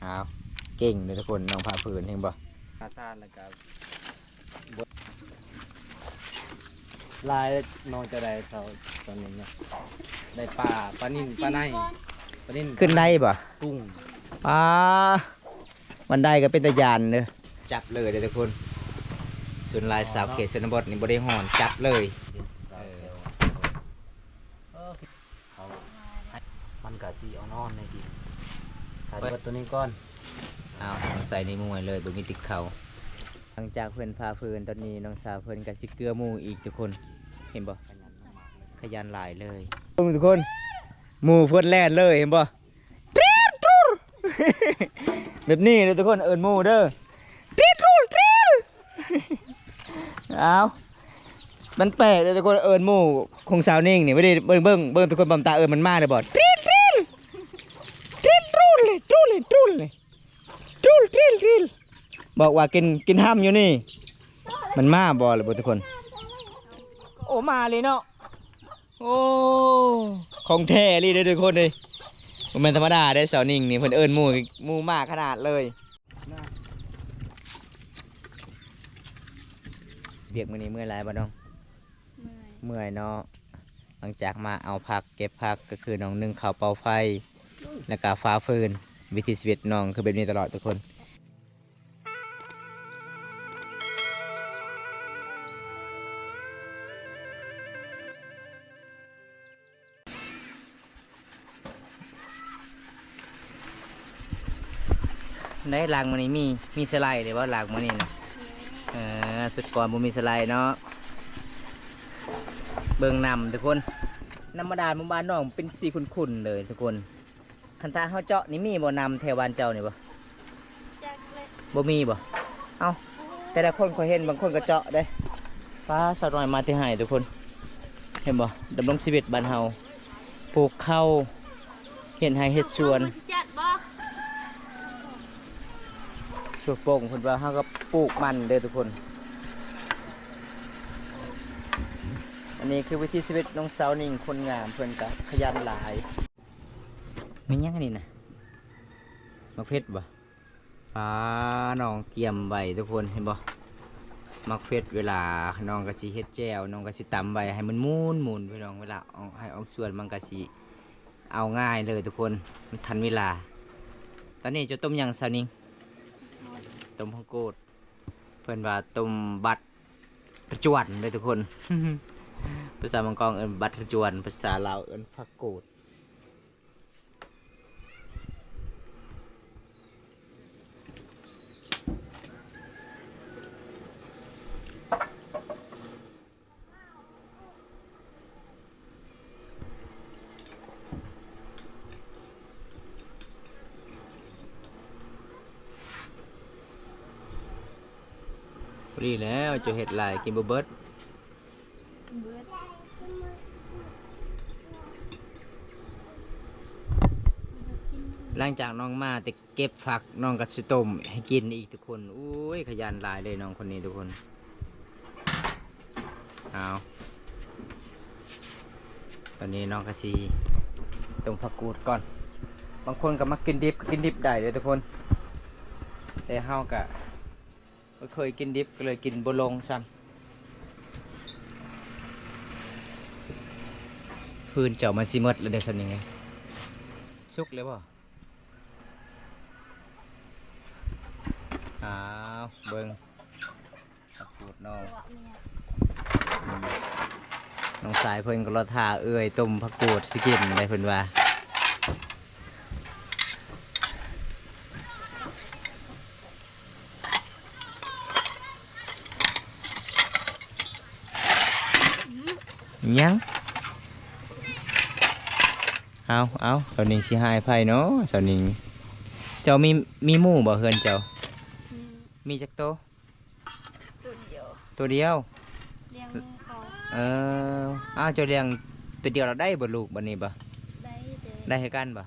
ອ້າວ ເກັ່ງເດີທຸກຄົນ ນ້ອງພາເພີນ ເຫັນບໍ່? ອາຊານແລ້ວກໍ ຫຼາຍ ນ້ອງຈະໄດ້ເຂົ້າຕອນນີ້ນະ ໄດ້ປາ ປານິນ ປາໄນ ປານິນ ຂຶ້ນໄດ້ບໍ່? ກຸ້ງ ປາ ມັນໄດ້ກໍເປັນຕາຢ້ານເດີ ຈັບເລີຍເດີທຸກຄົນ. ສ່ວນຫຼາຍຊາວເຂດຊົນນະບົດນີ້ບໍ່ໄດ້ຮ້ອນ ຈັບເລີຍ ເອີ ເຂົາ ມັນກະຊິເອົານອນໃນດິນ ຖ້າເບິດໂຕນີ້ກ່ອນ. ເອົາ ໃສ່ໃນໝ່ວຍເລີຍ ບໍ່ມີຕິດເຂົ້າ. ຫຼັງຈາກເພິ່ນພາເພີນ ຕອນນີ້ນ້ອງສາວເພິ່ນກະຊິເກືອໝູ່ອີກທຸກຄົນ ເຫັນບໍ່? ຂະຫຍັນຫຼາຍເລີຍ ເບິ່ງທຸກຄົນ ໝູ່ເພິ່ນແລ່ນເລີຍ ເຫັນບໍ່? ຕຣີດຕຣູດ ແບບນີ້ເດີທຸກຄົນ ເອີ້ນໝູ່ເດີ ຕຣີດຕຣູດ ຕຣີດ. ອ້າວ ມັນແປກເດີທຸກຄົນ ເອີ້ນໝູ່ຂອງສາວນິງນີ້ ບໍ່ໄດ້ ເບິ່ງ ເບິ່ງ ເບິ່ງທຸກຄົນ ບຳຕາເອີ້ນມັນມາແລ້ວບໍ່? ຕຣີດຕຣີດ ຕຣີດຕຣູດເລີຍ ຕຣູດເລີຍ ຕຣູດເລີຍ ຕຣູດ ຕຣີດຕຣີດ. ບອກວ່າກິນ ກິນຫ້ຳຢູ່ນີ້ ມັນມາບໍ່ລະບໍ່ທຸກຄົນ? ໂອ້ ມາເລີຍເນາະ. ໂອ້ ຂອງແທ້ອີ່ຫຼີເດີທຸກຄົນເອີຍ ບໍ່ແມ່ນທຳມະດາເດ້ ສາວນິງນີ້ ເພິ່ນເອີ້ນໝູ່ ໝູ່ມາຂະໜາດເລີຍ. ວຽກມື້ນີ້ເມື່ອຍຫຼາຍບໍ່ນ້ອງ? ເມື່ອຍ ເມື່ອຍເນາະ. ຫຼັງຈາກມາເອົາຜັກ ເກັບຜັກ ກໍຄືນ້ອງໜຶ້ງເຂົ້າ ເປົ່າໄຟ ແລ້ວກໍຟາຟືນ. ວິຖີຊີວິດນ້ອງຄືແບບນີ້ຕະຫຼອດທຸກຄົນ. ໄດ້ ລ້າງມື້ນີ້ມີ ມີສະໄລເລີຍບໍ່ ລ້າງມື້ນີ້ນະ? ເອີ ຊຸດກ່ອນບໍ່ມີສະໄລເນາະ. ເບິ່ງນ້ຳທຸກຄົນ ນ້ຳບາດານໝູ່ບ້ານນ້ອງເປັນສີຂຸ້ນໆເລີຍທຸກຄົນ. ຄັນຖ້າເຮົາເຈາະນີ້ມີບໍ່ ນ້ຳແຖວບ້ານເຈົ້ານີ້ບໍ່? ຈັກແຫຼະ ບໍ່ມີບໍ່? ເອົ້າ ແຕ່ລະຄົນຂ້ອຍເຫັນບາງຄົນກໍເຈາະເດ້. ປ້າ ສາວນ້ອຍມາແຕ່ໄຮ່ທຸກຄົນ ເຫັນບໍ່? ດຳລົງຊີວິດບ້ານເຮົາ ປູກເຂົ້າ ເຮັດໄຮ່ເຮັດສວນ ເຂົາເຈົ້າມາຈັດບໍ່? ຊົ່ວໂປ່ງເພິ່ນວ່າ ເຮົາກໍປູກມັນເດີທຸກຄົນ. ອັນນີ້ຄືວິຖີຊີວິດນ້ອງສາວນິງ ຄົນງາມ ເພິ່ນກໍຂະຫຍັນຫຼາຍ. ແມ່ນຫຍັງອັນນີ້ນະ? ໝາກເຜັດບໍ່? ປາ ນ້ອງກຽມໄວ້ທຸກຄົນ ເຫັນບໍ່? ໝາກເຜັດ ເວລານ້ອງກໍຊິເຮັດແຈ່ວ ນ້ອງກໍຊິຕຳໄວ້ໃຫ້ມັນໝຸ່ນໆ ພີ່ນ້ອງ ເວລາອອກໄຮ່ອອກສວນ ມັນກໍຊິເອົາງ່າຍເລີຍທຸກຄົນ ມັນທັນເວລາ. ຕອນນີ້ເຈົ້າຕົ້ມຫຍັງສາວນິງ? ຕົ້ມຜັກກູດ ເພິ່ນວ່າຕົ້ມບັດ ກະຈວນເດີທຸກຄົນ ພາສາບາງກອງເອີ້ນບັດກະຈວນ ພາສາລາວເອີ້ນຜັກກູດ. ພໍດີແລ້ວ ເຈົ້າເຮັດຫຼາຍກິນບໍ່ເບິດ. ເບິດ. ຫຼັງຈາກນ້ອງມາແຕ່ເກັບຜັກ ນ້ອງກໍຊິຕົ້ມໃຫ້ກິນອີກທຸກຄົນ. ໂອ້ຍ ຂະຫຍັນຫຼາຍເລີຍນ້ອງຄົນນີ້ທຸກຄົນ. ເອົາ ຕອນນີ້ນ້ອງກໍຊິຕົ້ມຜັກກູດກ່ອນ. ບາງຄົນກໍມັກກິນດິບ ກໍກິນດິບໄດ້ເດີທຸກຄົນ ແຕ່ເຮົາກໍບໍ່ເຄີຍກິນດິບ ກໍເລີຍກິນບໍ່ລົງຊ້ຳ. ຟືນເຈົ້າມັນຊິໝົດແລ້ວເດ້ ສ່ຳນີ້ໄງ ສຸກແລ້ວບໍ່? ອ້າວ ເບິ່ງ ຜັກກູດນ້ອງ ນ້ອງຊາຍເພິ່ນກໍລໍຖ້າເອື້ອຍຕົ້ມຜັກກູດຊິກິນໄດ໋ ເພິ່ນວ່າ. ຫຍັງ? ເອົາ ເອົາ ສາວນິງຊິໃຫ້ໃຜເນາະ ສາວນິງ? ເຈົ້າມີ ມີໝູ່ບໍ່ເຮືອນເຈົ້າ? ອືມ ມີຈັກໂຕ? ໂຕດຽວ ໂຕດຽວ ລ້ຽງເຂົາ. ເອີ ອ້າວ ເຈົ້າລ້ຽງໂຕດຽວລະໄດ້ບໍ່ລູກ ບັດນີ້ບໍ່? ໄດ້ເດ້ ໄດ້ຄືກັນບໍ່?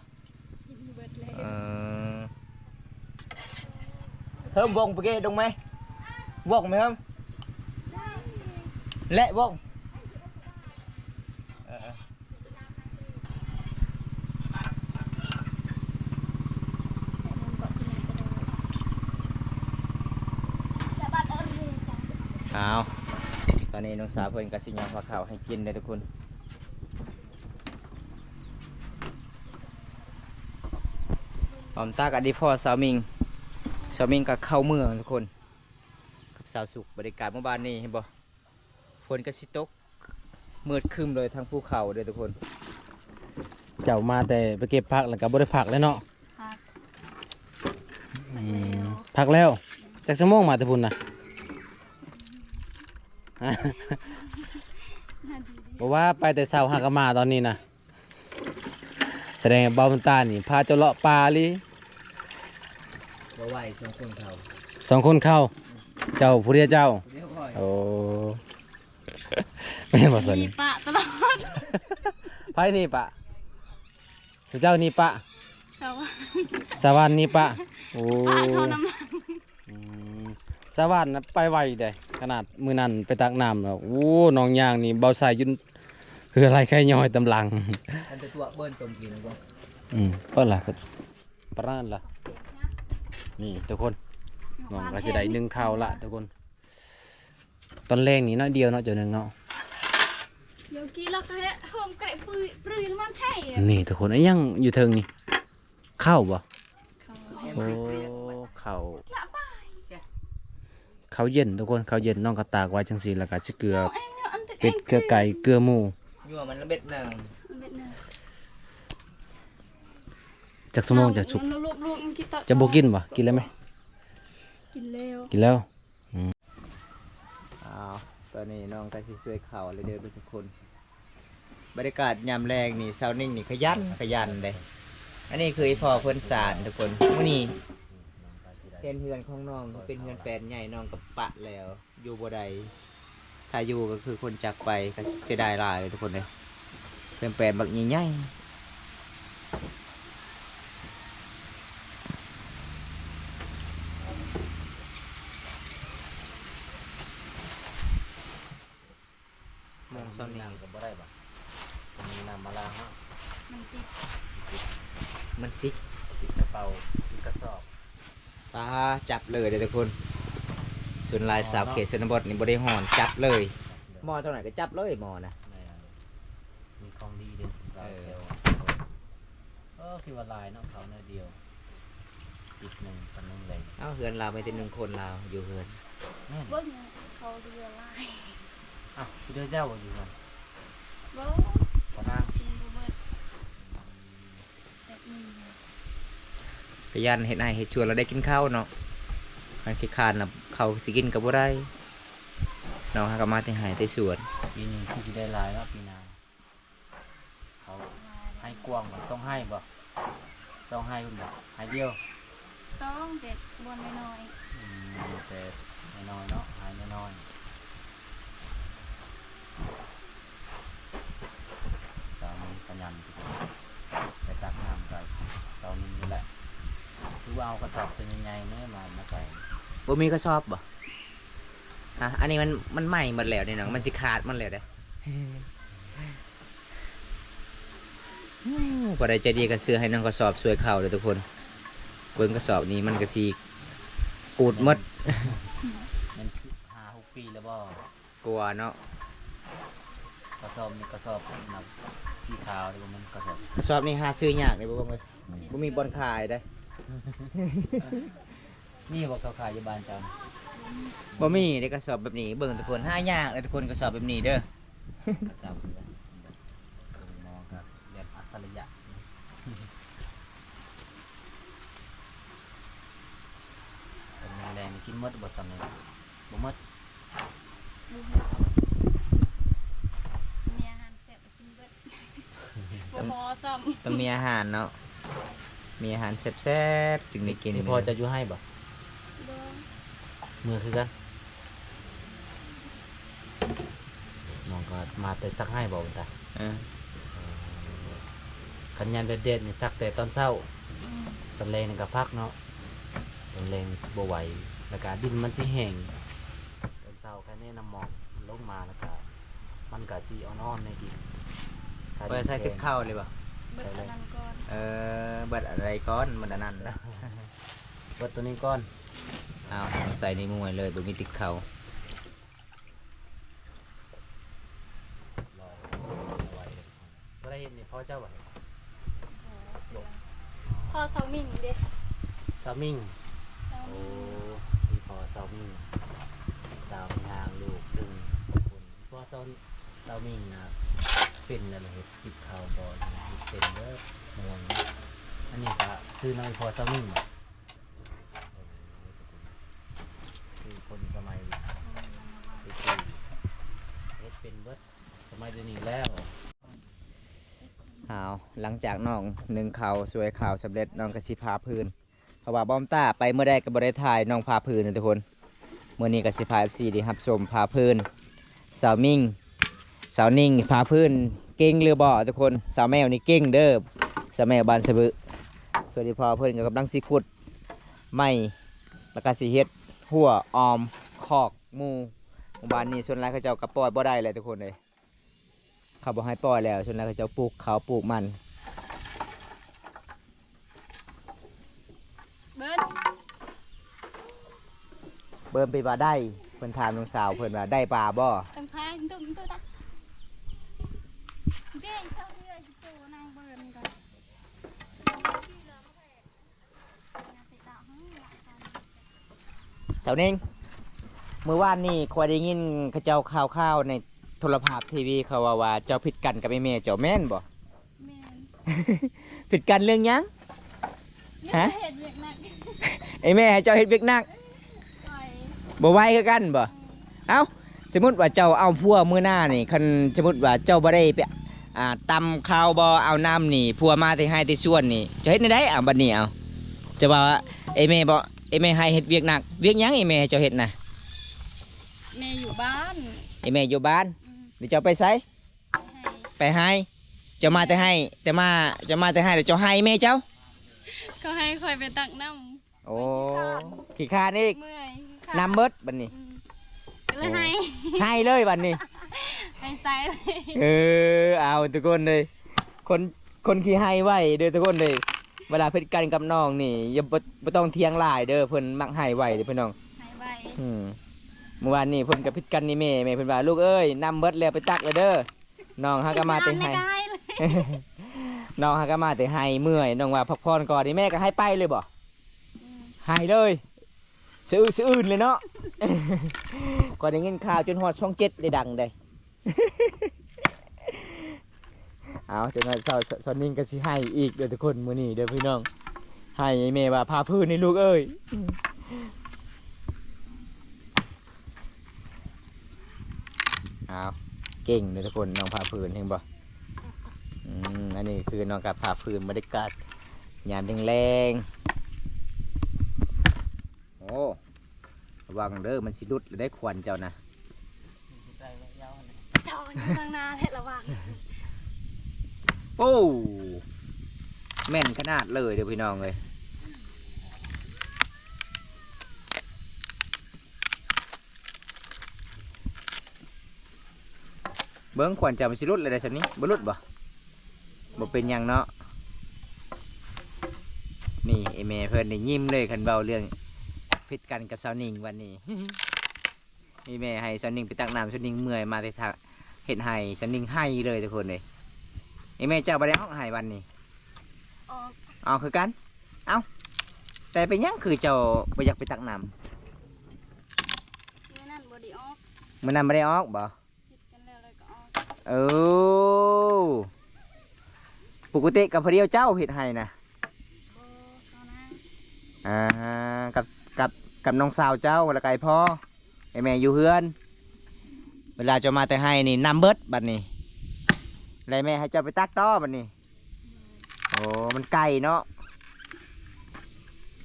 ກິນເບິດແລ້ວ. ເອີ ເຮີມ ວົງໄປເກດົງໄໝ? ວົງໄໝເຮີມ? ແລະ ວົງ ເອີ ເອີ. ໃຫ້ມັນເກາະຈີ ອ້າວ ຕອນນີ້ນ້ອງສາວເພິ່ນກໍຊິຍ່າງພາເຂົ້າໃຫ້ກິນເດີທຸກຄົນ. ອ້ອມຕາກໍໄດ້ພໍ້ສາວມິງ, ສາວມິງກໍເຂົ້າເມືອງທຸກຄົນ ກັບສາວສຸກ. ບັນຍາກາດໝູ່ບ້ານນີ້ເຫັນບໍ່? ຝົນກໍຊິຕົກ ມືດຄຶ້ມເລີຍ ທາງພູເຂົາເດີທຸກຄົນ. ເຈົ້າມາແຕ່ໄປເກັບຜັກແລ້ວກໍບໍ່ໄດ້ພັກແລ້ວເນາະ? ພັກ ອືມ ພັກແລ້ວ. ຈັກຊົ່ວໂມງມາແຕ່ພຸ້ນນະ? ບໍ່ວ່າໄປແຕ່ເຊົ້າຫາກໍມາຕອນນີ້ນະ. ສະແດງວ່າບ່າວບຸນຕານີ້ພາເຈົ້າເລາະປ່າອີ່ຫຼີ. ບໍ່ໄຫວ ສອງຄົນເຂົາ ສອງຄົນເຂົາ. ເຈົ້າຜູ້ດຽວເຈົ້າ? ຜູ້ດຽວຂ້ອຍ. ໂອ້ ແມ່ນບໍ່ຊັ້ນ? ໜີປະຕະຫຼອດ. ໃຜໜີປະ? ເຈົ້າໜີປະ? ສະຫວັນ ສະຫວັນໜີປະ. ໂອ້ ປະເຂົ້ານຳຫຼັງ. ອືມ ສະຫວັນນະໄປໄວເດ້ ຂະໜາດມື້ນັ້ນໄປຕັກນ້ຳແລ້ວ ໂອ້ ນ້ອງຍ່າງນີ້ ເບົາສາຍຢູ່ເຮືອໄລ່ໄຂ່ຍ້ອຍຕາມຫຼັງ. ອັນຈະຕົວະເບິ່ນຕົມກິນແລ້ວບໍ່? ອືມ ເປີດລະ ປານນັ້ນລະ. ນີ້ທຸກຄົນ ນ້ອງກໍຊິໄດ້ໜຶ້ງເຂົ້າລະທຸກຄົນ. ຕອນແລງນີ້ໜ້ອຍດຽວເນາະ ເຈົ້າໜຶ້ງເນາະ. ດຽວກີລະກະເຮັດໂຮມແກະປືຍ ປືຍມັນແທ້. ນີ້ທຸກຄົນ ອີຫຍັງຢູ່ເທິງນີ້? ເຂົ້າບໍ່? ເຂົ້າ. ໂອ້ ເຂົ້າ ເຂົ້າເຢັນທຸກຄົນ ເຂົ້າເຢັນ. ນ້ອງກໍຕາກໄວ້ຈັ່ງຊີ້ ແລ້ວກໍຊິເກືອເປັດ ເກືອໄກ່ ເກືອໝູ. ຍົວມັນລະເບັດໜຶ່ງ ເບັດໜຶ່ງ. ຈັກຊົ່ວໂມງຈະສຸກ? ຈະບໍ່ກິນບໍ່? ກິນແລ້ວໄໝ? ກິນແລ້ວ ກິນແລ້ວ. ອືມ ອ້າວ ຕອນນີ້ນ້ອງກໍຊິຊ່ວຍເຂົ້າແລ້ວເດີທຸກຄົນ. ບັນຍາກາດຍາມແລງນີ້ ສາວນິ້ງນີ້ຂະຫຍັນ ຂະຫຍັນເດ້. ອັນນີ້ຄືອີ່ພໍ່ເພິ່ນສານທຸກຄົນ. ມື້ນີ້ເຫັນເຮືອນຂອງນ້ອງເປັນເຮືອນແປນໃຫຍ່ ນ້ອງກໍປະແລ້ວ ຢູ່ບໍ່ໄດ້. ຖ້າຢູ່ກໍຄືຄົນຈາກໄປ ກໍເສຍດາຍຫຼາຍເລີຍທຸກຄົນເອີຍ. ເປັນແປນບັກໃຫຍ່ໆ. ໂມງເຊົ້ານີ້ກໍບໍ່ໄດ້ບໍ່? ມີນ້ຳມາລ້າງເນາະ. ມັນຕິດ ມັນຕິດ ຕິດກະເປົາ ຕິດກະສອບ. ປາ ຈັບເລີຍເດີທຸກຄົນ. ສ່ວນຫຼາຍສາວເຂດຊົນນະບົດນີ້ບໍ່ໄດ້ຮ້ອນ ຈັບເລີຍ. ໝໍ້ເທົ່ານັ້ນກໍຈັບເລີຍ ໝໍ້ນະ. ແມ່ນ ມີຂອງດີເດ້. ເອີ ເອີ ຄິດວ່າຫຼາຍເນາະ ເຂົາໜ້ອຍດຽວ. ອີກໜຶ່ງ ຄັນໜຶ່ງເລີຍ. ເອົ້າ ເຮືອນລາວມີແຕ່ໜຶ່ງຄົນລາວຢູ່ເຮືອນ. ແມ່ນ ເບິ່ງເຂົາເຫຼືອຫຼາຍ. ອ້າວ ເຫຼືອເຈົ້າຢູ່ເຮືອນ? ບໍ່ ບໍ່ນາງ ກິນບໍ່ເບິດ. ອືມ ຂະຫຍັນເຮັດໄຮ່ເຮັດສວນ ແລ້ວໄດ້ກິນເຂົ້າເນາະ. ຄັນຂີ້ຄ້ານນະ ເຂົ້າຊິກິນກໍບໍ່ໄດ້. ນ້ອງຫາກໍມາແຕ່ໄຮ່ແຕ່ສວນ. ປີນີ້ຄືຊິໄດ້ຫຼາຍເນາະ ປີໜ້າ. ເຂົາໄຮ່ກວ້າງບໍ່? ສອງໄຮ່ບໍ່? ສອງໄຮ່ພຸ້ນບໍ່? ໄຮ່ດຽວ? ສອງ ແຕ່ບ່ອນນ້ອຍໆ. ອືມ ແຕ່ນ້ອຍໆເນາະ ໄຮ່ນ້ອຍໆ. ສາວໜຶ່ງຂະຫຍັນ ໄປຕັກນ້ຳກໍສາວໜຶ່ງນີ້ແຫຼະ. ຄືວ່າເອົາກະສອບໂຕໃຫຍ່ໆແດ່ມາ ມາໃສ່. ບໍ່ມີກະສອບບໍ່? ຮະ ອັນນີ້ມັນ ມັນໃໝ່ໝົດແລ້ວນີ້ນ້ອງ ມັນຊິຂາດໝົດແລ້ວເດ້. ໂອ້ ຜູ້ໃດໃຈດີກໍຊື້ໃຫ້ໜຶ່ງກະສອບຊ່ວຍເຂົ້າເດີທຸກຄົນ. ເບິ່ງກະສອບນີ້ມັນກໍຊິຂູດໝົດ. ແມ່ນຫ້າຫົກປີແລ້ວບໍ່? ກວ່າເນາະ. ກະສອບນີ້ ກະສອບໜັກສີຂາວເດ້ ບໍ່ແມ່ນກະສອບ. ກະສອບນີ້ຫາຊື້ຍາກເດ້ ບໍ່ເບິ່ງເລີຍ ບໍ່ມີບ່ອນຂາຍເດ້. ມີບໍ່ເຂົາຂາຍຢູ່ບ້ານເຈົ້າ? ບໍ່ມີເດ້ ກະສອບແບບນີ້ ເບິ່ງທຸກຄົນ ຫາຍາກເດ້ທຸກຄົນ ກະສອບແບບນີ້ເດີ. ເຂົາເຈົ້າເປັນໝໍກໍແບບອັດສະລິຍະ. ເປັນແດງໆ ກິນໝົດບໍ່ ຊ່ຳນີ້? ບໍ່ໝົດ. ບໍ່ໝົດ ມີອາຫານແຊບ ກິນເບິດ ບໍ່ພໍຊ້ຳ. ຕ້ອງມີອາຫານເນາະ ມີອາຫານແຊບໆ ຈຶ່ງໄດ້ກິນ. ອີ່ພໍ່ເຈົ້າຢູ່ໄຮ່ບໍ່? ບໍ່ ເມືອຄືກັນ. ນ້ອງກໍມາແຕ່ຊັກໄຮ່ບໍ່ ຕາ? ເອີ ເອີ ຄັນຍາມແດດໆນີ້ ຊັກແຕ່ຕອນເຊົ້າ. ອືມ ຕອນແລງນີ້ກໍພັກເນາະ ຕອນແລງຊິບໍ່ໄຫວ ແລ້ວກໍດິນມັນຊິແຫ້ງ. ເຊົ້າ ໄຄແນ່ນ້ຳໝອກມັນລົງມາ ແລ້ວກະມັນກະຊິອ່ອນໆແດ່ອີກ. ບໍ່ໄດ້ໃສ່ຕຶກເຂົ້າເລີຍບໍ່? ເບິດອັນນັ້ນກ່ອນ. ເອີ ເບິດອັນໃດກ່ອນ? ເບິດອັນນັ້ນນະ ເບິດໂຕນີ້ກ່ອນ. ເອົາ ໃສ່ໃນໝ່ວຍເລີຍ ບໍ່ມີຕຶກເຂົ້າ. ນີ້ພໍ່ເຈົ້າບໍ່? ພໍ່ສາວມິງເດ້. ສາວມິງ. ສາວມິງ. ໂອ້ ມີພໍ່ສາວມິງ ສາວຍາງລູກດຶງຄົນ. ພໍ່ສາວ ສາວມິງນະ ເປັນແລ້ວເຮັດຕິດເຂົ້າບໍ່? ເຮັດເປັນເດີ ມ່ວນ. ອັນນີ້ກະຊື່ນ້ອງພໍ່ສາວມິງບໍ່? ຄືຄົນສະໄໝຕະກີ້ ເຮັດເປັນເບິດ ສະໄໝດຽວນີ້ແລ້ວ. ອ້າວ ຫຼັງຈາກນ້ອງໜຶ້ງເຂົ້າ ສວຍເຂົ້າສຳເລັດ ນ້ອງກໍຊິຜ່າຟືນ ເພາະວ່າບອມຕ້າໄປມື້ໃດກໍບໍ່ໄດ້ຖ່າຍນ້ອງຜ່າຟືນນະທຸກຄົນ. ມື້ນີ້ກໍຊິພາເອັຟຊີໄດ້ຮັບຊົມຜ່າຟືນ ສາວມິງ ສາວນິງຜ່າຟືນເກັ່ງຫຼືບໍ່ທຸກຄົນ? ສາວແມວນີ້ເກັ່ງເດີ ສາວແມວບ້ານສະບຶ. ສ່ວນອີ່ພໍ່ເພິ່ນກໍກຳລັງຊິຂຸດໄມ້ ແລ້ວກໍຊິເຮັດຮົ້ວອ້ອມຄອກໝູ່. ໝູ່ບ້ານນີ້ສ່ວນຫຼາຍເຂົາເຈົ້າກໍປ່ອຍບໍ່ໄດ້ແຫຼະທຸກຄົນເອີຍ ເຂົາບໍ່ໃຫ້ປ່ອຍແລ້ວ. ສ່ວນຫຼາຍເຂົາເຈົ້າປູກເຂົ້າປູກມັນ. ເບີນ ເບີນໄປວ່າໄດ້ ເພິ່ນຖາມນ້ອງສາວເພິ່ນວ່າໄດ້ປາບໍ່? ເປັນໃຜ? ດຸມຕຸດະ ເບ້ເຈົ້າເອື້ອຍໂຕນາງເບີນກ່ອນ. ສາວນິງ ມື້ວານນີ້ຂ້ອຍໄດ້ຍິນເຂົາເຈົ້າຂ່າວໆໃນໂທລະພາບທີວີ ເຂົາເວົ້າວ່າເຈົ້າຜິດກັນກັບອີ່ແມ່ເຈົ້າ ແມ່ນບໍ່? ແມ່ນ. ຜິດກັນເລື່ອງຫຍັງ? ຮະ? ເຮັດວຽກໜັກ ອີ່ແມ່ໃຫ້ເຈົ້າເຮັດວຽກໜັກ ບໍ່ໄຫວຄືກັນບໍ່? ເອົ້າ ສົມມຸດວ່າເຈົ້າເອົາຜົວມື້ໜ້ານີ້ ຄັນສົມມຸດວ່າເຈົ້າບໍ່ໄດ້ໄປ ອ່າ ຕຳເຂົ້າບໍ່ ເອົານ້ຳນີ້ ຜົວມາແຕ່ໄຮ່ແຕ່ສວນນີ້ ເຈົ້າເຮັດແນວໃດ? ເອົາ ບັດນີ້ ເອົາ ເຈົ້າວ່າ ເອີ ແມ່ບໍ່ ເອີ ແມ່ໃຫ້ເຮັດວຽກໜັກ ວຽກຫຍັງ ເອີ ແມ່ໃຫ້ເຈົ້າເຮັດນະ? ແມ່ຢູ່ບ້ານ ເອີ ແມ່ຢູ່ບ້ານ. ອືມ ແລ້ວເຈົ້າໄປໃສ? ໄປໄຮ່ ໄປໄຮ່. ເຈົ້າມາແຕ່ໄຮ່ ແຕ່ມາ ເຈົ້າມາແຕ່ໄຮ່ ແລ້ວເຈົ້າໄຫ້ແມ່ເຈົ້າ? ເຂົາໃຫ້ຂ້ອຍໄປຕັກນ້ຳ. ໂອ້ ຂີ້ຄ້ານອີກ ເມື່ອຍ ຂີ້ຄ້ານ ນ້ຳເບິດບັດນີ້. ອືມ ກໍເລີຍໄຫ້ ໄຫ້ເລີຍບັດນີ້ ໄຫ້ໃສ່ເລີຍ. ເອີ ເອົາ ທຸກຄົນເອີຍ ຄົນ ຄົນຂີ້ໄຫ້ໄວເດີທຸກຄົນເອີຍ. ເວລາຜິດກັນກັບນ້ອງນີ້ ຢ່າ ບໍ່ ບໍ່ຕ້ອງຖຽງຫຼາຍເດີ ເພິ່ນມັກໄຫ້ໄວເດີພີ່ນ້ອງ ໄຫ້ໄວ. ອືມ ມື້ວານນີ້ເພິ່ນກໍຜິດກັນນີ້ແມ່ ແມ່ເພິ່ນວ່າ ລູກເອີຍ ນ້ຳເບິດແລ້ວ ໄປຕັກແລ້ວເດີ. ນ້ອງຫາກໍມາແຕ່ໄຮ່ ນ້ອງຫາກໍມາແຕ່ໄຮ່ ເມື່ອຍ ນ້ອງວ່າພັກຜ່ອນກ່ອນນີ້ ແມ່ກໍໃຫ້ໄປເລີຍບໍ່? ອືມ ໃຫ້ເລີຍ ສະອຶດສະອືນເລີຍເນາະ. ຂ້ອຍໄດ້ຍິນຂ່າວຈົນຮອດຊ່ອງເຈັດໄດ້ດັງເດ້. ເອົາ ຈັກໜ້ອຍສາວ ສາວ ສາວນິງກໍຊິໄຫ້ອີກເດີທຸກຄົນ ມື້ນີ້ເດີພີ່ນ້ອງ ໄຫ້ແມ່ວ່າຜ່າຟືນນີ້ລູກເອີຍ. ອ້າວ ເກັ່ງເດີທຸກຄົນ ນ້ອງຜ່າຟືນ ເຫັນບໍ່? ອືມ ອັນນີ້ຄືນ້ອງກັບຜ່າຟືນ ບັນຍາກາດຍາມແລງໆ. ໂອ້ ລະວັງເດີ ມັນຊິຫຼຸດແລ້ວໄດ໋ ຂວັນເຈົ້ານະ. ເຈົ້າຢູ່ຂ້າງໜ້າແຫຼະ ລະວັງ. ໂອ້ ແມ່ນຂະໜາດເລີຍເດີພີ່ນ້ອງເອີຍ. ເບິ່ງຂວັນເຈົ້າມັນຊິຫຼຸດແລ້ວໄດ໋ ສ່ຳນີ້ ບໍ່ຫຼຸດບໍ່? ບໍ່ເປັນຫຍັງເນາະ. ນີ້ ອີ່ແມ່ເພິ່ນໄດ້ຍິ້ມເລີຍ ຄັນເວົ້າເລື່ອງຜິດກັນກັບສາວນິງວັນນີ້. ອີ່ແມ່ໃຫ້ສາວນິງໄປຕັກນ້ຳ ສາວນິງເມື່ອຍມາແຕ່ທາງເຮັດໄຮ່ ສາວນິງໄຫ້ເລີຍທຸກຄົນເອີຍ. ອີ່ແມ່ເຈົ້າບໍ່ໄດ້ອອກໄຮ່ວັນນີ້? ອອກ ອອກຄືກັນ. ເອົ້າ ແຕ່ເປັນຫຍັງຄືເຈົ້າບໍ່ຢາກໄປຕັກນ້ຳ? ມື້ນັ້ນບໍ່ໄດ້ອອກ ມື້ນັ້ນບໍ່ໄດ້ອອກບໍ່? ຜິດກັນແລ້ວ ແລ້ວກໍອອກ. ເອີ ປົກກະຕິກໍຜູ້ດຽວເຈົ້າເຮັດໄຮ່ນະ? ບໍ່ ເຂົານາ ອ່າ ກັບ ກັບ ກັບນ້ອງສາວເຈົ້າ ແລ້ວກໍໄອ້ພໍ່ ໄອ້ແມ່ຢູ່ເຮືອນ. ເວລາເຈົ້າມາແຕ່ໄຮ່ນີ້ ນ້ຳເບິດບັດນີ້ ແລ້ວແມ່ໃຫ້ເຈົ້າໄປຕັກຕໍ່ບັດນີ້. ໂອ້ ມັນໄກເນາະ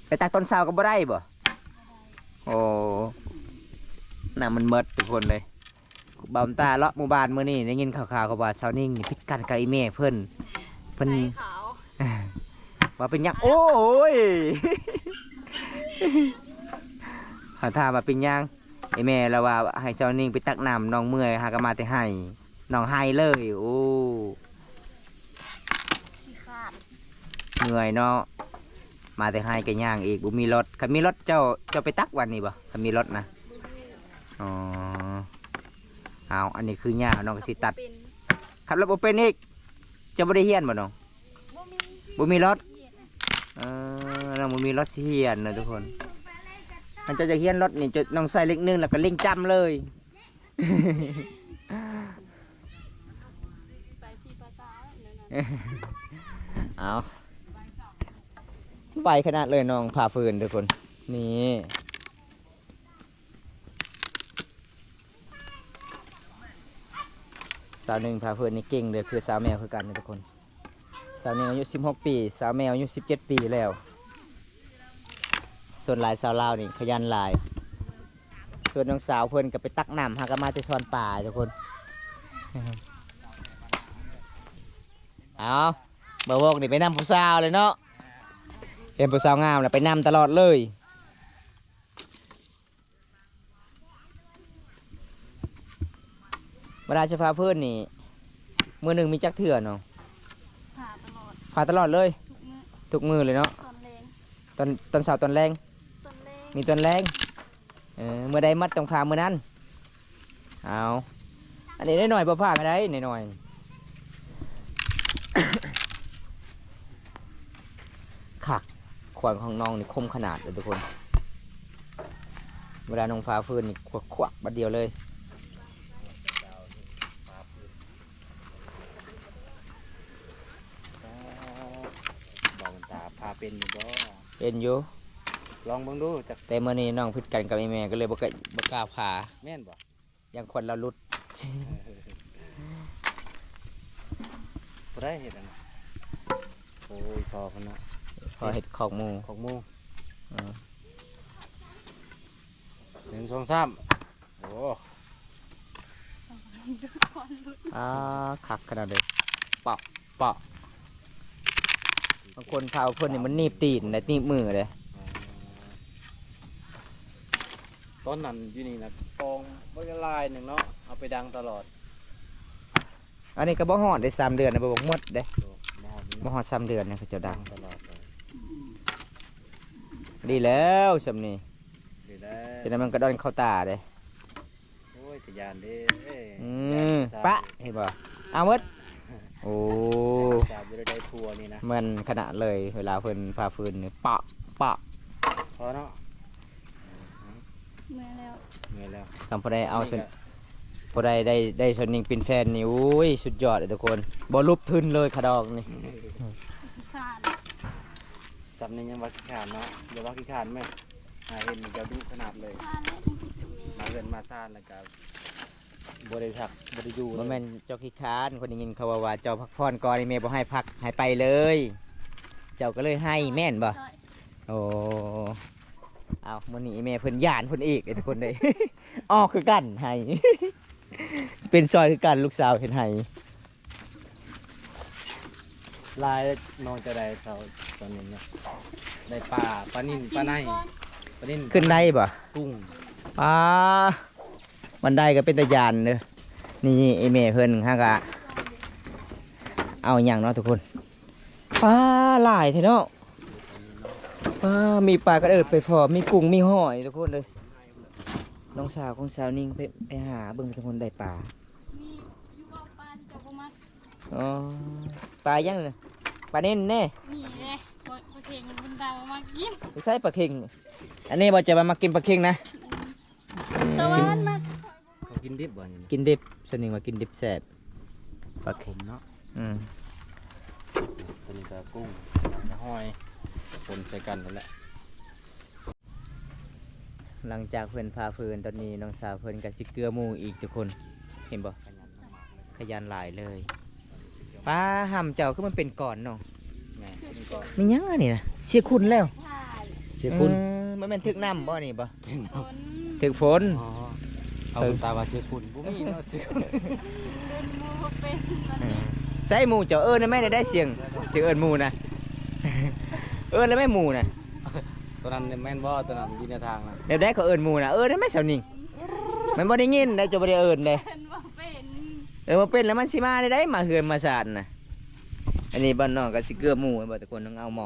ໄປຕັກຕອນເຊົ້າກໍບໍ່ໄດ້ບໍ່? ບໍ່ໄດ້. ໂອ້ ນ້ຳມັນເບິດທຸກຄົນເລີຍ. ບ່າວຕາເລາະໝູ່ບ້ານມື້ນີ້ ໄດ້ຍິນຂ່າວໆ ເຂົາວ່າສາວນິງນີ້ຜິດກັນກັບອີ່ແມ່ເພິ່ນ ເພິ່ນ ໃສ່ຂາວ ວ່າເປັນຫຍັງ? ໂອ້ຍ ເຂົາຖາມວ່າເປັນຫຍັງ? ອີ່ແມ່ລາວວ່າໃຫ້ສາວນິງໄປຕັກນ້ຳ ນ້ອງເມື່ອຍ ຫາກໍມາແຕ່ໄຮ່ ນ້ອງໄຫ້ເລີຍ. ໂອ້ ຂີ້ຄ້ານ ເມື່ອຍເນາະ ມາແຕ່ໄຮ່ກໍຍ່າງອີກ ບໍ່ມີລົດ. ຄັນມີລົດເຈົ້າ ເຈົ້າໄປຕັກວັນນີ້ບໍ່ ຄັນມີລົດນະ? ບໍ່ມີ. ອໍ ເອົາ ອັນນີ້ຄືຫຍ້າ ນ້ອງກໍຊິຕັດ ເປັນ ຂັບລົດບໍ່ເປັນອີກ. ເຈົ້າບໍ່ໄດ້ຮຽນບໍ່ນ້ອງ? ບໍ່ມີ ບໍ່ມີລັອດ. ຮຽນ ເອີ ນ້ອງບໍ່ມີລັອດຊິຮຽນນະທຸກຄົນ. ຄັນເຈົ້າຢາກຮຽນລັອດນີ້ ເຈົ້າ ນ້ອງໃສ່ເລກໜຶ່ງ ແລ້ວກໍເລັ່ງຈ້ຳເລີຍ. ໄປທີ່ພາສາແນວນັ້ນ. ເອົາ ໄວຂະໜາດເລີຍນ້ອງພາເຟີນທຸກຄົນ. ນີ້ ສາວໜຶ່ງພາເພີນນີ້ເກັ່ງເດີ ຄືສາວແມວຄືກັນນະທຸກຄົນ. ສາວໜຶ່ງອາຍຸສິບຫົກປີ ສາວແມວອາຍຸສິບເຈັດປີແລ້ວ. ສ່ວນຫຼາຍສາວລາວນີ້ຂະຫຍັນຫຼາຍ. ສ່ວນນ້ອງສາວເພິ່ນກໍໄປຕັກນ້ຳ ຫາກໍມາແຕ່ສອນປາທຸກຄົນ. ເອົາ ບ່າວວົງນີ້ໄປນຳຜູ້ສາວເລີຍເນາະ. ເຫັນຜູ້ສາວງາມແລ້ວໄປນຳຕະຫຼອດເລີຍ. ເວລາຈະພາເພິ່ນນີ້ ມື້ໜຶ່ງມີຈັກເທື່ອນ້ອງ? ພາຕະຫຼອດ ພາຕະຫຼອດເລີຍ. ທຸກມື້ ທຸກມື້ເລີຍເນາະ. ຕອນແລງ ຕອນ ຕອນເຊົ້າ ຕອນແລງ ຕອນແລງ ມີຕອນແລງ. ເອີ ມື້ໃດມັດຕ້ອງພາມື້ນັ້ນ. ເອົາ ອັນນີ້ນ້ອຍໆ ບໍ່ພາກໍໄດ້ ນ້ອຍໆ. ຄັກ ຂວານຂອງນ້ອງນີ້ຄົມຂະໜາດເດີທຸກຄົນ. ເວລານ້ອງພາເພິ່ນນີ້ຄວັກໆ ບາດດຽວເລີຍ. ບ່າວບຸນຕາພາເປັນຢູ່ບໍ່? ເປັນຢູ່ ລອງເບິ່ງດູຈັກ. ແຕ່ມື້ນີ້ນ້ອງຜິດກັນກັບອີ່ແມ່ ກໍເລີຍບໍ່ກະ ບໍ່ກ້າພາ. ແມ່ນບໍ່? ຢ້ານຂວັນລາວຫຼຸດ. ຜູ້ໃດເຮັດອັນນັ້ນ? ໂອ້ຍ ພໍ່ເພິ່ນເນາະ ພໍ່ເຮັດຄອກໝູ. ຄອກໝູ. ເອີ ໜຶ່ງ ສອງ ສາມ. ໂອ້ ອ່າ ຄັກຂະໜາດເລີຍ. ເປາະ ເປາະ. ບາງຄົນພາເພິ່ນນີ້ມັນໜີບຕີນໄດ໋ ໜີບມືເດ້. ອໍ ຕອນນັ້ນຢູ່ນີ້ນະ ກອງບັກຫຼາຍໜຶ່ງເນາະ ເອົາໄປດັງຕະຫຼອດ. ອັນນີ້ກໍບໍ່ຮອດໄດ້ສາມເດືອນນະ ບໍ່ໝົດເດ້. ໂອ້ ບໍ່ຮອດຢູ່ເນາະ ບໍ່ຮອດສາມເດືອນນະ ເຂົາເຈົ້າດັງ ດັງຕະຫຼອດເລີຍ. ດີແລ້ວສ່ຳນີ້ ດີແລ້ວ. ຈະໄດ້ມັນກະດອນເຂົ້າຕາເດ້. ໂອ້ຍ ຕາຢ້ານເດ້. ອືມ ຢ້ານຜູ້ຊາຍ ປະ ເຫັນບໍ່? ເອົາໝົດ. ໂອ້ ສາວບໍ່ໄດ້ໄດ້ຜົວນີ້ນະ ແມ່ນຂະໜາດເລີຍ. ເວລາເພິ່ນພາເພິ່ນນີ້ ປະ ປະ ພໍເນາະ. ເມື່ອຍແລ້ວ ເມື່ອຍແລ້ວ. ຄັນຜູ້ໃດເອົາ ນີ້ກໍ ຜູ້ໃດໄດ້ ໄດ້ສາວນິງເປັນແຟນນີ້ ໂອ້ຍ ສຸດຍອດເລີຍທຸກຄົນ. ບໍ່ຫຼຸບທຶນເລີຍຄ່າດອກນີ້. ຂີ້ຄ້ານ ສ່ຳນີ້ຍັງວ່າຂີ້ຄ້ານເນາະ. ຢ່າວ່າຂີ້ຄ້ານແມ່ ຫາເຫັນເຈົ້າດຸຂະໜາດເລີຍ. ມາເຮືອນມາຊານແລ້ວກໍບໍ່ໄດ້ພັກບໍ່ໄດ້ຢູ່ເລີຍ. ບໍ່ແມ່ນເຈົ້າຂີ້ຄ້ານ, ຂ້ອຍໄດ້ຍິນເຂົາເວົ້າວ່າເຈົ້າພັກຜ່ອນກ່ອນ, ແມ່ບໍ່ໃຫ້ພັກ ໃຫ້ໄປເລີຍ, ເຈົ້າກໍເລີຍໄຫ້ແມ່ນບໍ່? ໂອ້ ເອົາ ມື້ນີ້ແມ່ເພິ່ນຢ້ານເພິ່ນອີກເດ້ທຸກຄົນເດ້. ອອກຄືກັນໄຫ້ ເປັນຊ່ອຍຄືກັນ ລູກສາວເຮັດໄຫ້. ຫຼາຍນ້ອງຈະໄດ້ເຂົ້າຕອນນີ້ນະ ໄດ້ປາ ປານິນ ປາໄນ ປານິນ ຂຶ້ນໄດ້ບໍ່? ກຸ້ງ ປາ ມັນໄດ້ກໍເປັນຕາຢ້ານເດີ. ນີ້ອີ່ແມ່ເພິ່ນຫາກະເອົາຫຍັງເນາະທຸກຄົນ. ປາຫຼາຍແທ້ເນາະ ປາ ມີປາກະເດີດໄປພໍ້ ມີກຸ້ງ ມີຫອຍທຸກຄົນເດີ. ນ້ອງສາວຂອງສາວນິງໄປ ໄປຫາເບິ່ງທຸກຄົນ ໄດ້ປາ ມີຢູ່ບໍ່ ປາທີ່ເຈົ້າບໍ່ມັກ? ອໍ ປາຫຍັງນະ? ປາເໜັ້ນແນ່ ນີ້ເດ້ ປາ ປາເຄັງ ບຸນຕາບໍ່ມັກກິນ. ຢູ່ໃສປາເຄັງ? ອັນນີ້ບໍ່ ຈະວ່າມັກກິນປາເຄັງນະ? ອືມ ຕາຫວານມັກ. ເຂົາກິນດິບບໍ່ນີ້? ກິນດິບ ສາວນິງວ່າກິນດິບແຊບ. ປາເຄັງເນາະ. ອືມ ຕົວນີ້ກໍກຸ້ງ ຫອຍ ປົນໃສ່ກັນນັ້ນແຫຼະ. ຫຼັງຈາກເພິ່ນພາເພີນ ຕອນນີ້ນ້ອງສາວເພິ່ນກໍຊິເກືອໝູ່ອີກທຸກຄົນ ເຫັນບໍ່? ຂະຫຍັນຫຼາຍເລີຍ. ປາ ຫຳເຈົ້າຄືມັນເປັນກ້ອນເນາະ. ແມ່ນ ເປັນກ້ອນ. ມີຫຍັງອັນນີ້ນະ? ເສຍຂຸນແລ້ວ. ເສຍຂຸນ. ເອີ ມັນແມ່ນຖືກນ້ຳບໍ່ນີ້ບໍ່? ຖືກຝົນ. ອໍ ເອົາຕາມວ່າເສຍຂຸນ ບໍ່ມີເນາະ ເສຍຂຸນ. ເອີ້ນໝູ່ບໍ່ເປັນ ເອີ ໃສ່ໝູ່ເຈົ້າ ເອີ້ນແມ່ນໄດ້ ສຽງ ສຽງເອີ້ນໝູ່ນະ ເອີ້ນແລ້ວແມ່ນໝູ່ນະ. ຕົວນັ້ນແມ່ນບໍ່? ຕົວນັ້ນຢູ່ໃນທາງນະ ແບບໃດເຂົາເອີ້ນໝູ່ນະ? ເອີ້ນແມ່ນສາວນິງ ມັນບໍ່ໄດ້ຍິນໃດ ເຈົ້າບໍ່ໄດ້ເອີ້ນເດ້. ເອີ້ນບໍ່ເປັນ ເອີ້ນບໍ່ເປັນແລ້ວມັນຊິມາໄດ້ໃດ ມາເຮືອນມາຊານນະ. ອັນນີ້ບ້ານນ້ອງກໍຊິເກືອໝູ່ ແມ່ນບໍ່ ແຕ່ຄົນຕ້ອງເອົາໝໍ.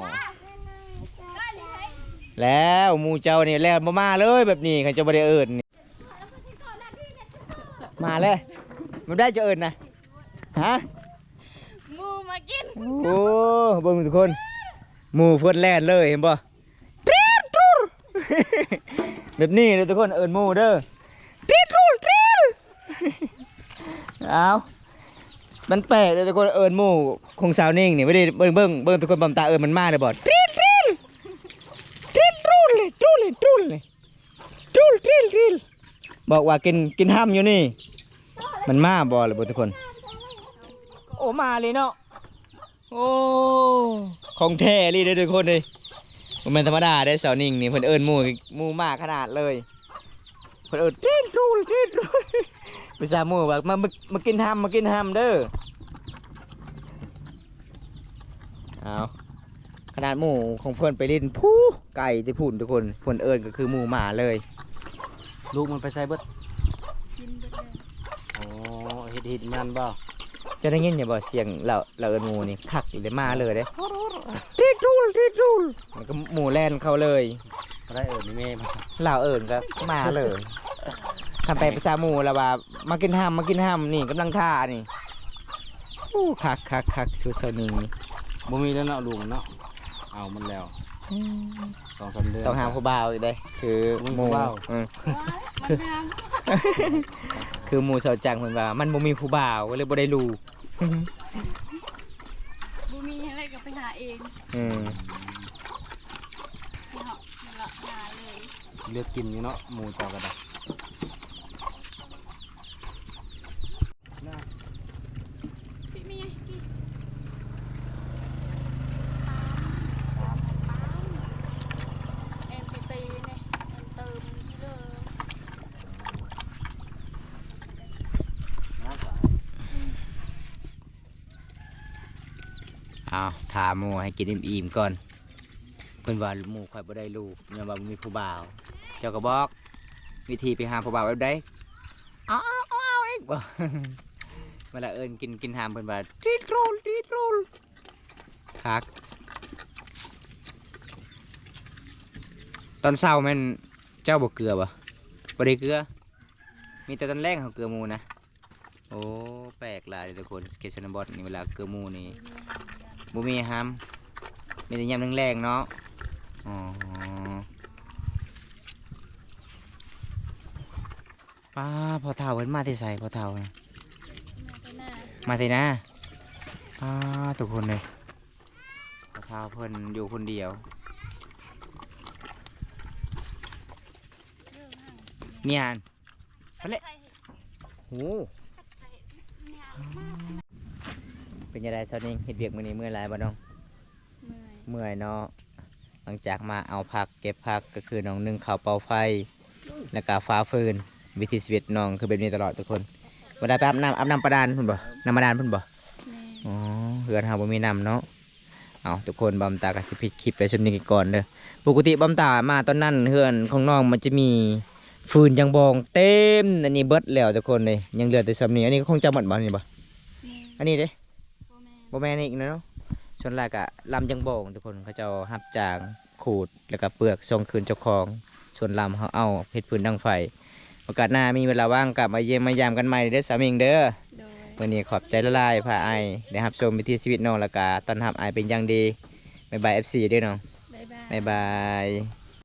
ແລ້ວໝູ່ເຈົ້ານີ້ແລ້ວບໍ່ມາເລີຍ ແບບນີ້ ຄັນເຈົ້າບໍ່ໄດ້ເອີ້ນ. ມາແລ້ວ ມັນໄດ້ຈະເອີ້ນນະ ຮະ? ໝູ່ມາ ໂອ້ ເບິ່ງທຸກຄົນ ໝູ່ເພິ່ນແລ່ນເລີຍ ເຫັນບໍ່? ຕຣີດຕຣູດ ແບບນີ້ເດີທຸກຄົນ ເອີ້ນໝູ່ເດີ ຕຣີດຕຣູດ ຕຣີດ. ອ້າວ ມັນແປກເດີທຸກຄົນ ເອີ້ນໝູ່ຂອງສາວນິ້ງນີ້ ບໍ່ໄດ້ ເບິ່ງ ເບິ່ງ ເບິ່ງທຸກຄົນ ບຳຕາເອີ້ນມັນມາເລີຍບໍ່? ຕຣີດຕຣີດ ຕຣີດຕຣູດເລີຍ ຕຣູດເລີຍ ຕຣູດເລີຍ ຕຣູດ ຕຣີດຕຣີດ ບອກວ່າກິນ ກິນຫ້ຳຢູ່ນີ້ ມັນມາບໍ່ລະບໍ່ທຸກຄົນ? ໂອ້ ມາເລີຍເນາະ. ໂອ້ ຂອງແທ້ອີ່ຫຼີເດີທຸກຄົນເອີຍ ບໍ່ແມ່ນທຳມະດາເດ້ ສາວນິ້ງນີ້ ເພິ່ນເອີ້ນໝູ່ ໝູ່ມາຂະໜາດເລີຍ ເພິ່ນເອີ້ນ ຕີນຕູນ ຕີນຕູນ ພາສາໝູ່ວ່າ ມາ ມາ ມາກິນຫ້ຳ ມາກິນຫ້ຳເດີ. ເອົາ ຂະໜາດໝູ່ຂອງເພິ່ນໄປຫຼິ້ນພູໄກແຕ່ພຸ້ນທຸກຄົນ ເພິ່ນເອີ້ນກໍຄືໝູ່ມາເລີຍ. ລູກມັນໄປໃສເບິດ? ກິນເບິດເລີຍ. ອໍ ເຮັດ ເຮັດມັນບໍ່? ເຈົ້າໄດ້ຍິນຢູ່ບໍ່ ສຽງລາວ ລາວເອີ້ນໝູ່ນີ້ຄັກອີ່ຫຼີ ມາເລີຍເດ້ ຕີນຕູນ ຕີນຕູນ ມັນກໍໝູ່ແລ່ນເຂົ້າເລີຍ. ບໍ່ໄດ້ເອີ້ນແມ່ບໍ່? ລາວເອີ້ນກໍມາເລີຍ. ຄັນແປເປັນພາສາໝູ່ລະວ່າ ມາກິນຫ້ຳ ມາກິນຫ້ຳ ນີ້ກຳລັງທ່ານີ້. ໂອ້ ຄັກ ຄັກ ຄັກ ຊຸດເຊົ້ານີ້ ບໍ່ມີແລ້ວເນາະ ລຸງເນາະ ເອົາມັນແລ້ວ ອືມ ສອງສາມເດືອນ ຕ້ອງຫາຜູ້ບ່າວອີກເດ້ ຄືໝູ່ ບໍ່ມີຜູ້ບ່າວ ອືມ ໂອ້ຍ ມັນງາມ ຄືໝູ່ເຊົາຈັງເພິ່ນວ່າ ມັນບໍ່ມີຜູ້ບ່າວ ກໍເລີຍບໍ່ໄດ້ລູກ ບໍ່ມີຈັ່ງໃດກໍໄປຫາເອງ ອືມ ເນາະ ເລາະຫາເລີຍ ເລືອກກິນຢູ່ເນາະ ໝູ່ເຈົ້າກໍໄດ້. ເອົາ ຖ້າໝູ່ໃຫ້ກິນອີ່ມໆກ່ອນ ເພິ່ນວ່າໝູ່ຂ້ອຍບໍ່ໄດ້ລູກ ຍ້ອນວ່າບໍ່ມີຜູ້ບ່າວ. ເຈົ້າກໍບອກວິທີໄປຫາຜູ້ບ່າວແບບໃດ? ເອົາ ເອົາ ເອົາ ເອົາອີກບໍ່? ເວລາເອີ້ນກິນ ກິນຫ້ຳ ເພິ່ນວ່າ ຕີໂຕຣ ຕີໂຕຣ ຄັກ. ຕອນເຊົ້າແມ່ນເຈົ້າບໍ່ເກືອບໍ່? ບໍ່ໄດ້ເກືອ ມີແຕ່ຕອນແລງເຮົາເກືອໝູ່ນະ. ໂອ້ ແປກຫຼາຍເດ້ທຸກຄົນ ເຂດຊົນນະບົດນີ້ ເວລາເກືອໝູ່ນີ້ ບໍ່ມີຫ້ຳ ມີແຕ່ຍາມແລງໆເນາະ. ອໍ ປ້າ ພໍ່ເຖົ້າເພິ່ນມາແຕ່ໃສ? ພໍ່ເຖົ້າ ມາແຕ່ນາ ມາແຕ່ນາ. ປ້າ ທຸກຄົນເອີຍ ພໍ່ເຖົ້າເພິ່ນຢູ່ຄົນດຽວ ເນຍ ຫັ້ນແຫຼະ ໂຫ. ເປັນຈັ່ງໃດຊາວນິ້ງ ເຮັດວຽກມື້ນີ້ເມື່ອຍຫຼາຍບໍ່ນ້ອງ? ເມື່ອຍ ເມື່ອຍເນາະ. ຫຼັງຈາກມາເອົາຜັກ ເກັບຜັກ ກໍຄືນ້ອງໜຶ້ງເຂົ້າ ເປົ່າໄຟ ແລ້ວກໍຟາຟືນ. ວິຖີຊີວິດນ້ອງຄືແບບນີ້ຕະຫຼອດທຸກຄົນ. ບໍ່ໄດ້ໄປອາບນ້ຳ ອາບນ້ຳບາດານພຸ້ນບໍ່? ນ້ຳບາດານພຸ້ນບໍ່? ແມ່ນ. ອໍ ເຮືອນເຮົາບໍ່ມີນ້ຳເນາະ. ເອົາ ທຸກຄົນ ບຳຕາກໍຊິປິດຄລິບໄວ້ຊ່ຳນີ້ກ່ອນເດີ. ປົກກະຕິບຳຕາມາຕອນນັ້ນ ເຮືອນຂອງນ້ອງມັນຈະມີຟືນຢາງບອງເຕັມອັນນີ້ເບິດແລ້ວທຸກຄົນເອີຍ. ຍັງເຫຼືອແຕ່ຊ່ຳນີ້. ອັນນີ້ກໍຂອງເຈົ້າໝົດບໍ່? ນີ້ບໍ່? ແມ່ນ. ອັນນີ້ເດ້? ບໍ່ແມ່ນ ບໍ່ແມ່ນອີກເນາະ. ສ່ວນຫຼາຍກໍລຳຢາງບອງທຸກຄົນ ເຂົາເຈົ້າຮັບຈ້າງຂູດ ແລ້ວກໍເປືອກສົ່ງຄືນເຈົ້າຂອງ. ສ່ວນລຳເຮົາເອົາເຮັດຟືນດັງໄຟ. ໂອກາດໜ້າມີເວລາວ່າງກໍມາຢ້ຽມມາຢາມກັນໃໝ່ເດີສາວມິງເດີ. ໂດຍ. ມື້ນີ້ຂອບໃຈຫຼາຍໆ ພາອ້າຍໄດ້ຮັບຊົມວິຖີຊີວິດນ້ອງ ແລ້ວກໍຕ້ອນຮັບອ້າຍເປັນຢ່າງດີ. ບາຍບາຍ ເອັຟຊີ ເດີນ້ອງ. ບາຍບາຍ. ບາຍບາຍ.